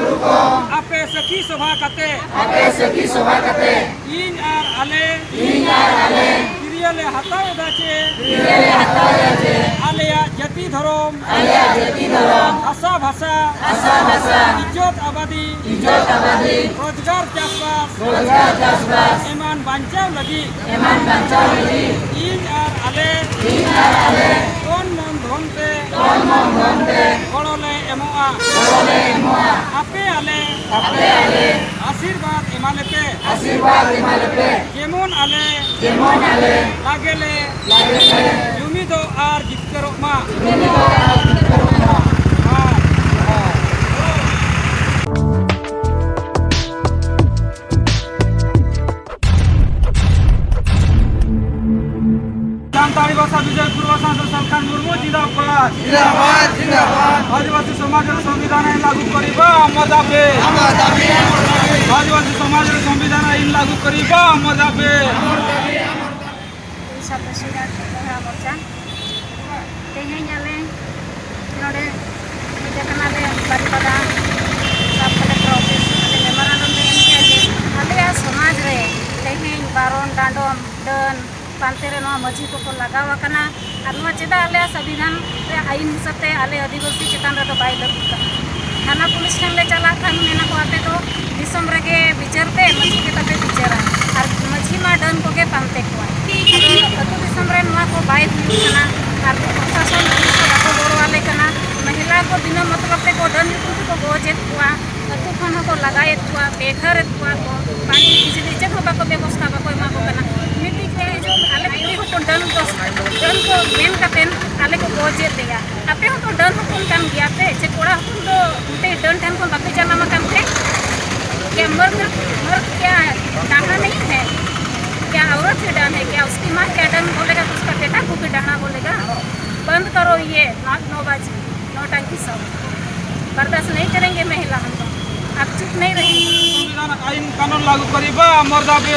आपे सखी सभा काते आपे सखी सभा काते इन are आले क्रियाले हाताव दाचे क्रियाले हाताव दाचे आलेया जाति धर्म आलेया जाति धर्म भाषा भाषा भाषा भाषा इज्जत आबादी रोजगार चासबास एमान बांचाव लगी इन are आले तन मन धन ते गड़ले एमोआ आपे आले आशीर्वाद एमालेपे जेमन आले लागेले जुमिदो are जितकरोग मा। सांताली भाषा विजय पूर्व सांसद सलखान मुर्मू जिंदाबाद जिंदाबाद जिंदाबाद। आदिवासी समाज संविधान आईन लागू करिबा आम दाबी। आदिवासी समाज संविधान आईन लागू करिबा आम दाबी। उड़ीसा प्रेसिडेंट महिला मोर्चा तेहें आले नोडे मिटकनाले बारिपदा सब कलेक्टर ऑफिस आले मेमोरेंडम ले एम किया जे आले समाज रे तेहें बारन डांडम डन पानते रे नोआ माझी को लगाव आकना और नोआ चेदा आले संविधान रे आईन हिसाब ते आले आदिवासी चेतान रे तो बाय लागू कना। थाना पुलिस ठेन ले चला खान मेना को आपे तो दिसम रेगे विचार पे माझी के तापे विचारा और माझी मा डन को के पानते को अतु दिसम रे नोआ को बाय हुई कना और प्रशासन पुलिस को बाको गड़वाले कना महिला को बिना मतलब ते को डन युतु को गोजेत कोआ अतु खन को लगायत कोआ बेघर कोआ को पानी बिजली चेक हो बाको व्यवस्था बाको एमा को कना मिट्टी के जो आले कुड़ी हपन डन दस डन को मेन कातेन आले को गोजेत देया आपे हो तो डन हपन कान गया पे चे कोड़ा हपन दो उनते डन ठन को बापे जानामा कान थे क्या मर्द मर्द क्या डाहा नहीं है क्या औरत से डन है क्या उसकी माँ क्या डन बोलेगा तो उसका बेटा को भी डाहा बोलेगा। बंद करो ये नौबाजी नौटंकी सब बर्दाश्त नहीं करेंगे महिला हम लोग आप चुप नहीं रहेंगे। संविधान आईन कानून लागू करिबा आमर दाबी।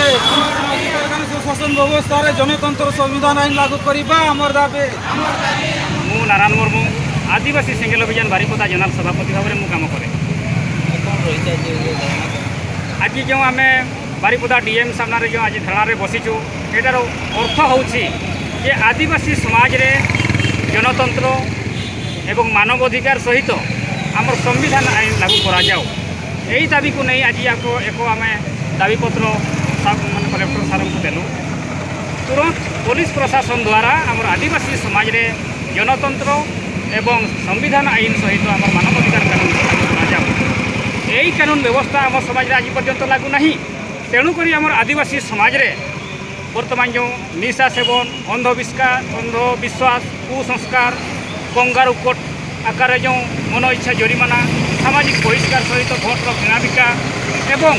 शासन व्यवस्था रे जनतंत्र संविधान आईन लागू करिबा आमर दाबी। मु नारायण मुर्मू आदिवासी सेंगेल अभियान बारिपदा जोनाल सभापति भाव में मु काम करे। आज जो आम बारिपदा डीएम सामने जो आज धरणार बसीचु एटार अर्थ होची जे आदिवासी समाज रे जनतंत्र এবং मानव अधिकार सहित आमर संविधान आईन लागू करा जाओ यही दाबी को नहीं आज एक आम दाबीपत्र माने कलेक्टर सार को देलु। तुरंत पुलिस प्रशासन द्वारा आमर आदिवासी समाज रे जनतंत्र এবং संविधान आईन सहित आमर मानव अधिकार कानून लागू करा जाओ। यही कानून व्यवस्था आम समाज रे आज पर्यंत लागू नहीं तेणुकरी आमर आदिवासी समाज रे बर्तमान जो निशा सेवन अंधविश्वास कुसंस्कार कंगारू कोर्ट आकार जो मन इच्छा जरिमाना सामाजिक बहिष्कार सहित भोटर किणाबिका এবং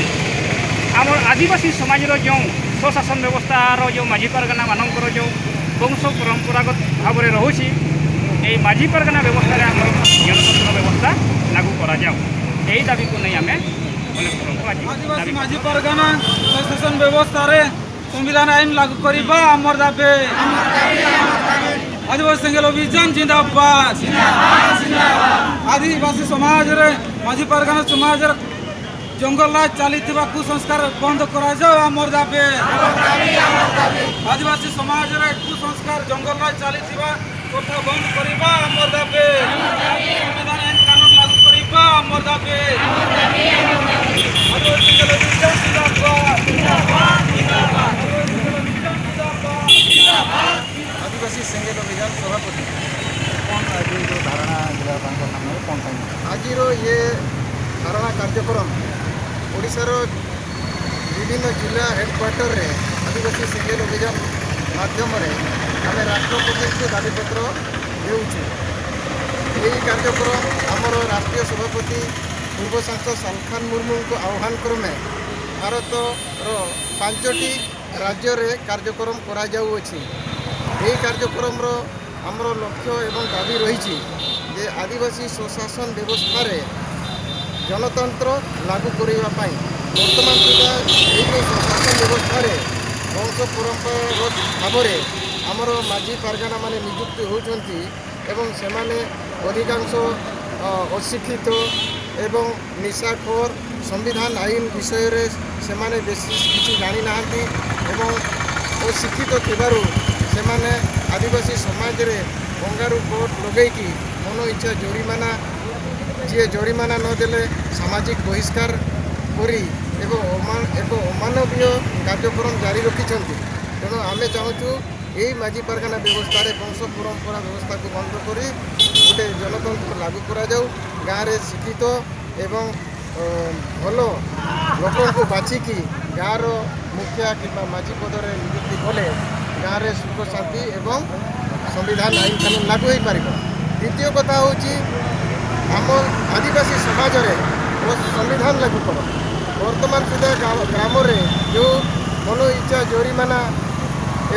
आमर आदिवासी समाज जो स्वशासन व्यवस्थार जो माझी परगना मानकर जो वंश परंपरागत भाव में रोचे ये माझी परगना व्यवस्था आम जनतंत्र व्यवस्था लागू करा जाओ यही दाबी को नहीं आम आदिवासी माझी परगना स्वशासन व्यवस्था रे संविधान आईन लागू करिबा आमर दाबी। आदिवासी सेंगेल अभियान जिंदाबाद। आदिवासी समाज रे माझी परगना समाज रे जंगल राज चाली कुसंस्कार बंद करा जाओ आमर दाबी। आदिवासी समाज रे कुसंस्कार जंगल राज चाली प्रथा बंद करिबा आमर दाबी। संविधान आईन कानून लागू करिबा आमर दाबी। आदिवासी सेंगेल अभियान जिंदाबाद। आदिवासी सेंगेल अभियान सभापति कौन आज जो धारणा जिलापाल सामने कौन पाई आज ये धारणा कार्यक्रम ओडिशार विभिन्न जिला हेडक्वार्टर रे आदिवासी सेंगेल अभियान माध्यम रे आम राष्ट्रपति को दाबीपत्र देउଛୁ। यही कार्यक्रम आमर राष्ट्रीय सभापति पूर्व सांसद सालखान मुर्मू को आह्वान क्रमे भारतर 5टी राज्य रे कार्यक्रम करा जाउଅଛି। এই কার্যক্রমর আমার লক্ষ্য এবং দাবি রয়েছে যে আদিবাসী স্বশাসন ব্যবস্থার জনতন্ত্র লাগু করা বর্তমান সুদ্ধা এই যে স্বশাসন ব্যবস্থার বংশ পরম্পরাগত ভাবে আমার মাঝি পারগানা মানে নিযুক্তি হচ্ছেন এবং সেমানে অধিকাংশ অশিক্ষিত ଏବଂ ନିଶାଖୋର ସମ୍ବିଧାନ ଆଇନ ବିଷୟରେ ସେମାନେ ବେଶୀ କିଛି ଜାଣିନାହାନ୍ତି ଏବଂ ଅଶିକ୍ଷିତ ଥିବାରୁ ସେମାନେ ଆଦିବାସୀ ସମାଜରେ କଙ୍ଗାରୁ କୋର୍ଟ ଲଗେଇକି ମନ ଇଚ୍ଛା ଜୋରିମାନା, ଯିଏ ଜରିମାନା ନଦେଲେ ସାମାଜିକ ବହିଷ୍କାର କରି ଏବଂ ଏକ ଅମାନବୀୟ କାର୍ଯ୍ୟକ୍ରମ ଜାରି ରଖିଛନ୍ତି। ତେଣୁ ଆମେ ଚାହୁଁଛୁ ଏଇ ମାଝି ପାରଗାନା ବ୍ୟବସ୍ଥାରେ ବଂଶ ପରମ୍ପରା ବ୍ୟବସ୍ଥାକୁ ବନ୍ଦ କରି ଗୋଟେ ଜନତନ୍ତ୍ର ଲାଗୁ କରାଯାଉ। ଗାଁରେ ଶିକ୍ଷିତ ଏବଂ ଭଲ ଲୋକଙ୍କୁ ବାଛିକି ଗାଁର ମୁଖିଆ କିମ୍ବା ମାଝି ପଦରେ ନିଯୁକ୍ତି କଲେ ଗାଁରେ ସୁଖ ଶାନ୍ତି ଏବଂ ସମ୍ବିଧାନ ଆଇନ କାନୁନ ଲାଗୁ ହୋଇପାରିବ। ଦ୍ୱିତୀୟ କଥା ହେଉଛି, ଆମ ଆଦିବାସୀ ସମାଜରେ ସମ୍ବିଧାନ ଲାଗୁ କର। ବର୍ତ୍ତମାନ ସୁଦ୍ଧା ଗ୍ରାମରେ ଯେଉଁ ମନ ଇଚ୍ଛା ଜୋରିମାନା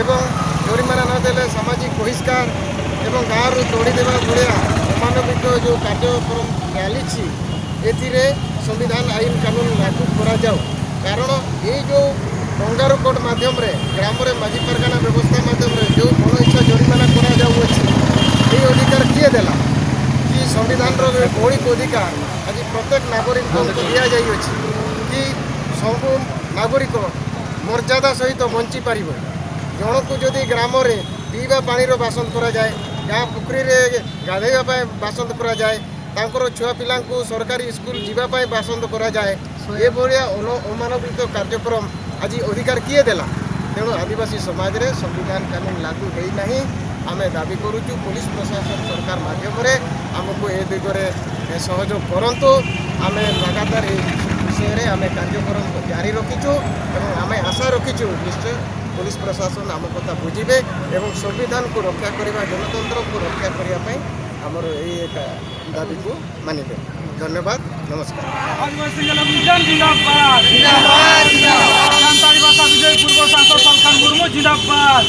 ଏବଂ ଜୋରିମାନା ନଦେଲେ ସାମାଜିକ ବହିଷ୍କାର ଏବଂ ଗାଁରୁ ତଡ଼ିଦେବା ଭଳିଆ ଅମାନବିକ ଯେଉଁ କାର୍ଯ୍ୟକ୍ରମ ଚାଲିଛି, ଏଥିରେ ସମ୍ବିଧାନ ଆଇନ କାନୁନ ଲାଗୁ କରାଯାଉ। କାରଣ ଏଇ ଯେଉଁ କଙ୍ଗାରୁ କୋର୍ଟ ମାଧ୍ୟମରେ ଗ୍ରାମରେ ମାଝି ପାରଗାନା ବ୍ୟବସ୍ଥା ମାଧ୍ୟମରେ ଯେଉଁ ମନ ଇଚ୍ଛା ଜରିମାନା କରାଯାଉଅଛି, ଏହି ଅଧିକାର କିଏ ଦେଲା? କି ସମ୍ବିଧାନର ମୌଳିକ ଅଧିକାର ଆଜି ପ୍ରତ୍ୟେକ ନାଗରିକଙ୍କୁ ଦିଆଯାଇଅଛି କି ସବୁ ନାଗରିକ ମର୍ଯ୍ୟାଦା ସହିତ ବଞ୍ଚିପାରିବ। ଜଣକୁ ଯଦି ଗ୍ରାମରେ ପିଇବା ପାଣିର ବାସନ୍ଦ କରାଯାଏ, ଗାଁ ପୋଖରୀରେ ଗାଧୋଇବା ପାଇଁ ବାସନ୍ଦ କରାଯାଏ, ତାଙ୍କର ଛୁଆ ପିଲାଙ୍କୁ ସରକାରୀ ସ୍କୁଲ ଯିବା ପାଇଁ ବାସନ୍ଦ କରାଯାଏ, ଏଭଳିଆ ଅମାନବିକ କାର୍ଯ୍ୟକ୍ରମ ଆଜି ଅଧିକାର କିଏ ଦେଲା? ତେଣୁ ଆଦିବାସୀ ସମାଜରେ ସମ୍ବିଧାନ କାନୁନ ଲାଗୁ ହୋଇନାହିଁ। ଆମେ ଦାବି କରୁଛୁ, ପୋଲିସ ପ୍ରଶାସନ ସରକାର ମାଧ୍ୟମରେ ଆମକୁ ଏ ଦିଗରେ ସହଯୋଗ କରନ୍ତୁ। ଆମେ ଲଗାତାର ଏ ବିଷୟରେ ଆମେ କାର୍ଯ୍ୟକ୍ରମ ଜାରି ରଖିଛୁ ଏବଂ ଆମେ ଆଶା ରଖିଛୁ, ନିଶ୍ଚୟ ପୋଲିସ ପ୍ରଶାସନ ଆମ କଥା ବୁଝିବେ ଏବଂ ସମ୍ବିଧାନକୁ ରକ୍ଷା କରିବା, ଗଣତନ୍ତ୍ରକୁ ରକ୍ଷା କରିବା ପାଇଁ ଆମର ଏଇ ଏକ ଦାବିକୁ ମାନିବେ। ଧନ୍ୟବାଦ, ନମସ୍କାର। ଆଦିବାସୀ ଅଭିଯାନ ଜିନ୍ଦାବାଦ। ସାନ୍ତାଳୀ ଭାଷା ବିଜୟ ପୂର୍ବ ସାଂସଦ ସଲଖାନ ମୁର୍ମୁ ଜିନ୍ଦାବାଦ।